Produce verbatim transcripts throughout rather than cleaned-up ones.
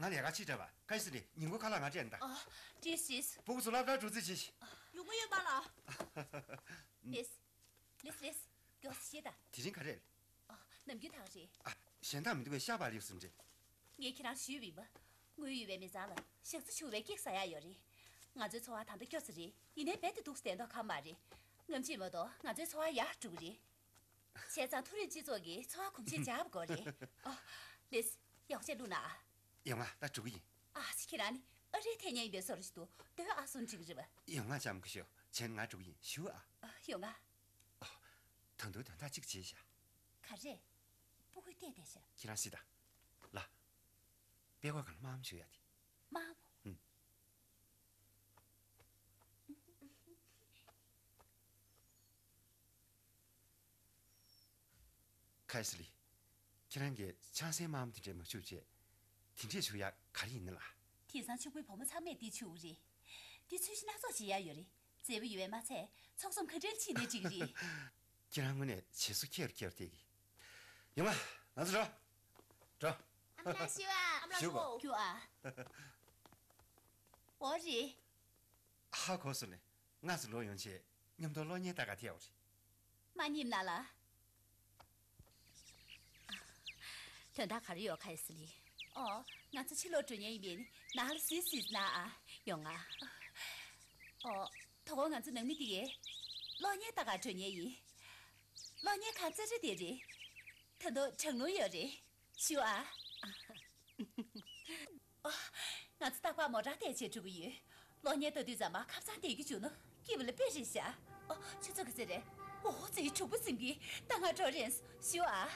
ང་ལས་ཀ་ཅིག་འདྲ་བ་ཁ་ཡི་སི་ནི་ཉིན་གུང་ཁ་ལག་ང་སྤྲད་ན་ད། ཨ། ཏིས་ཏིས། སྤུ་གུ་ཚོ་སློབ་གྲྭར་འགྲོ་རྩིས་བྱེད་ཤིག་ཡོང་གི་ཡོད་པ་ལ། ལིས། ལིས་ལིས། མགྱོགས་སེ་ཤེས་ད། དེ་རིང་ག་རེ་རེད། ཨ། ནམ་རྒྱུན་དང་རེད། ཨ། གཞན་དག་མི་འདུག་པས་ཤག་པར་ཡོད་སུ་འདྲེ། ངས་ཁྱེད་རང་ཞུས་པ་ཡིན་པ། དངུལ་ཡོད་པའི་མི་ཚང་ལ་ཞག་རྩི་ཞུ་བའི་ཀེག་ཟ་ཡག་ཡོད་རེད། ང་ཚོའི་འཚོ་བ་ད་ལྟ་སྐྱོ་ས་རེད། ཡིན་ནའི་རྦད་དེ་སྡུག་བསྡད་མདོག་ཁ་མ་རེད། སྔ་ཕྱི་མ་གཏོགས་ང་ཚོའི་འཚོ་བ་ཡག་འགྲོ་གི་རེད། བྱས་ཙང་མཐོ་རིམ་སྤྱི་ཚོགས་ཀྱི་འཚོ་བ་གོམས་གཤིས་འཇགས་པ་དགོས་རེད། ཨོ། ལིས། ཡག་པོ་བྱས་བླུགས་ན། ཡོང་ང་ད་འགྲོ་གི་ཡིན། ཨ་ཙི། ཁྱེད་རང་ནི་ཨ་རིའི་ཐེ་ཉན་ཡིན་པའི་བཟོ་འདྲ་ཞིག་འདུག་ལྟོས་ཨ་སོང་འགྲིག་གི་རེད་པ། ཡོང་ང་ལྕམ་སྐུ་ཞབས། བྱས་ན་ང་འགྲོ་གི་ཡིན། བཞུགས་ཨ། ཨ། ཡོང་ང་། ཨོ། ད་དུང་དོན་དག་གཅིག་བྱས་ཤག་ག་རེ། སྤུ་གུས་བལྟས་བསྡད་ཤག་ཁྱེད་རང་སྲིད་ད། ལ། དཔེ་ཁོག་སྒང་ལ་དམར་མོ་བྱུག་ཡ་དེ། དམར་མོ། ཨུམ། ཁ་ཡི་སི་ལི། ཁྱེད་རང་གིས་ཆང་སའི་དམར་མོ་དེ་འདྲས་མ་བྱུག་བྱས། དེ་འདྲས་བྱུག་ཡ་ག་རེ་ཡིན་ན་ལ། དེང་སང་ཕྱུག་པོའི་བུ་མོ་ཚང་མས་འདི་བྱུག་གི་རེད། འདི་ཚོས་གཞི་སྣ་ཚོགས་བྱེད་ཡ་ཡོད་རེད། མཛེས་པོ་ཡོད་པས་མ་ཚད་ཚོགས་འཛོམས་ག་འདྲས་ཕྱིན་ནའི་འགྲིག་གི་རེད། ཁྱེད་རང་དངོས་གནས་བྱེད་སོ་ཁྱེར་རུ་ཁྱེར་རུ་བལྟས་གི། ཡོང་ང་། ང་ཚོ་འགྲོ། འགྲོ། ཨ་མ་ལགས་ཞུ་ཨ། ཨ་མ་ལགས་ཞུ། ཞུ་གོ། རྒྱུ་ཨ། འོ་རེད། ཧ་གོ་སོང་ནས་སྔ་ས་ལོག་ཡོང་བྱས་མཉམ་དུ་གློག་བརྙན་ལྟ་ག་ཐེབས་པ་རེད། མ་ཉིད་ན་ལ། དོན་དག་ག་རེ་ཡོད་ཁ་ཡི་སི་ལི། ཨོ། ང་ཚོ་ཕྱི་ལོགས་འགྲོ་མཁན་ཡིན་པས་ནི་ནང་ལ་སིས་སིས་ན་ཨ། ཡོང་ང་། ཨོ། དོ་དགོང་ང་ཚོ་ནང་མི་དེ་གས་གློག་བརྙན་ལྟ་ག་འགྲོ་མཁན་ཡིན། གློག་བརྙན་ཁང་ཙི་རི་དེ་རེད། ད་དུང་གྲང་རླུང་ཡོད་རེད། ཞུ་ཨ། ཨོ། ང་ཚོ་རྟག་པར་མོ་ཊ་བསྡད་བྱས་འགྲོ་གི་ཡོད། གློག་བརྙན་ལྟ་དུས་ཙམ་པ་ཁ་སང་བསྡད་རྒྱུ་བྱུང་ན་སྐྱིད་པ་ལ་དཔེ་རེད་ཤག་ཨོ། ཆུ་ཚོད་ག་ཚོད་རེད། ཨོ་ཙི། གྲོགས་པོ་སིམ་གི། ད་ང་འགྲོ་རན། ཞུ་ཨ།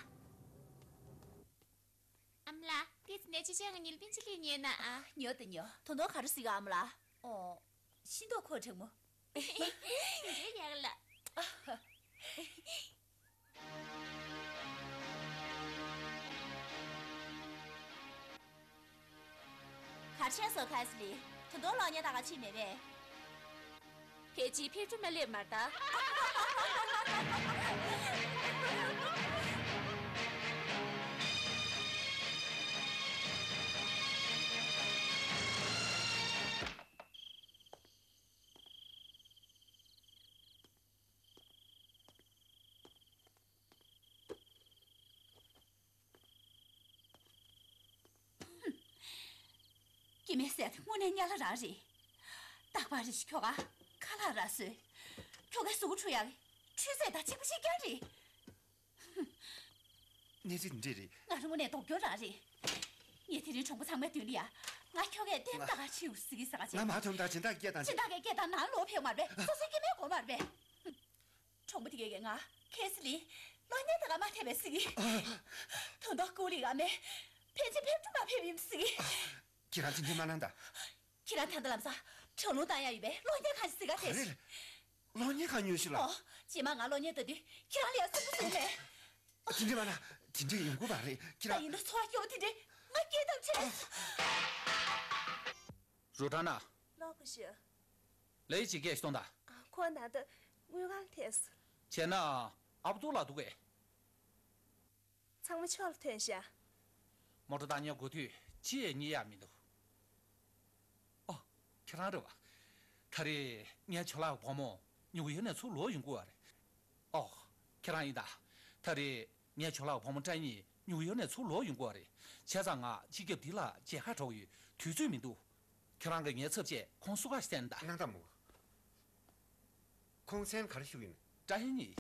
ཨ་མ་ལགས། དེ་ནས་ཅི་བྱས་ང་ཉིན་པིན་ཅི་ལི་ཉོས་ན་ཨ། ཉོ་དང་ཉོ། དོ་དོ་ག་རེ་ཟེར་གི་ཨ་མ་ལགས། ཨོ། ཤིང་ཏོག་ཁོག་གྲང་མོ། འདི་ཡག་ལ། གར་ཆེན་སོ་ཁ་སི་ལི། ད་དུང་གློག་བརྙན་ལྟ་ག་ཕྱིན་མེད་པས། ཕལ་ཆེར་ཕེབས་འགྲོ་མ་སླེབས་མ་རེད་ད། སྐྱེ་དམན་ཟེར་དེ་དངོས་གནས་གཉའ་ལ་རང་རེད། རྟག་པར་རེ་ཞིག་ཁྱོ་ག་ཁ་ལག་ར་བཟོས། ཁྱོ་གའི་གཟུགས་པོ་འཁྲུ་ཡག་གི་འཕྲུལ་ཟས་དང་གཅིག་པ་གཅིག་རྐྱང་རེད། གནས་ཚུལ་འདི་འདྲས་རེད། ང་རང་དངོས་གནས་ལྡོག་སྐྱོན་རང་རེད། ངས་དེ་རིང་གྲོགས་པོ་ཚང་མའི་མདུན་ལ་ཡ། ང་ཁྱོ་གས་བསྟན་ང་ད་ག་ཕྱིའུ་ཟིག་གི་ཟ་ག་བྱེད། ང་མ་ཐོམ་ད་སྦྱིན་བདག་སྐད་དང་སྦྱིན་བདག་གི་སྐད་དང་ནང་ལོག་ཕེབས་མ་རེད་པས། སོ་སོའི་སྐྱེ་དམན་གོ་མ་རེད་པས། གྲོགས་པོ་དེ་གས་ང་ཁེ་སི་ལི་གློག་བརྙན་ལྟ་ག་མ་ཐེབས་པས་ཟེར་གི། དོན་དག་ཀུ་ལི་ཨ་མས་ཕལ་ཆེར་ཕེབས་འགྲོ་མ་ཕེབས་ཡིན་ཟེར་གི། ཁྱེད་རང་ཚིག་འགྲེལ་མ་གནང་ད། ཁྱེད་རང་ད་ལྟ་ལམ་སང་གྲང་རླུང་བཏང་ཡ་ཡོད་པས་གློག་བརྙན་ཁང་ཞིག་གཟིགས་ག་ཐེབས། ག་རེ་རེད། གློག་བརྙན་ཁང་ཉོས་ཤིག་ལ། ཨོ། རྗེས་མ་ང་གློག་བརྙན་ལྟ་དུས་ཁྱེད་རང་ལ་ཡ་སུན་པོ་ཟིན་མེད། དེ་འདྲས་མ་ན་དེ་འདྲས་ཡོང་གི་མ་རེད་ཁྱེད་ད་རང་། ཡིན་ན་འཚོ་བ་སྐྱོ་བོ་དེ་འདྲས་ང་སྐྱེས་ཐབས་བྱས། རུ་ཏྲ་ན། ལགས་སྐུ་ཞབས། ལས་ཅི་སྐད་ཞིག་གཏོང་དང་། ཨ། ཁོང་ད་ལྟ་དངུལ་ཁང་ཐད་སོང་། བྱས་ན་ཨ་བུ་ཏུ་ལགས་འདུག་གས། ཚང་མ་ཕྱོགས་ལ་ཐོན་ཤག་མོ་ཊ་བཏང་ཉལ་དགོས་དུས་ཅི་ཡས་རྙེད་ཡག་མི་འདུག་ཨོ། ཁྱེད་རང་རེད་བ། ད་རེས་ངའི་ཇོ་ལགས་བུ་མོ་ཉུག་ཡོར་ནས་ཚུར་ལོག་ཡོང་གི་ཡོད་རེད། ཨོ། ཁྱེད་རང་ཡིན་ད། ད་རེས་ངའི་ཇོ་ལགས་བུ་མོ་ཀྲན་གཉིས་ཉུག་ཡོར་ནས་ཚུར་ལོག་ཡོང་གི་ཡོད་རེད། བྱས་ཙང་ང་སྤྱི་ཁྱབ་འདི་ལ་མཇལ་ཁ་འགྲོ་གི་ཡོད། དུས་ཚོད་མི་འདུག་ཁྱེད་རང་གིས་ངའི་ཚབ་བྱས་ཁོང་བསུ་ག་ཞིག་བསྟན་དང་། གནང་དང་མོ། ཁོང་མཚན་ག་རེ་ཞུ་གི་ཡིན། ཀྲན་གཉིས།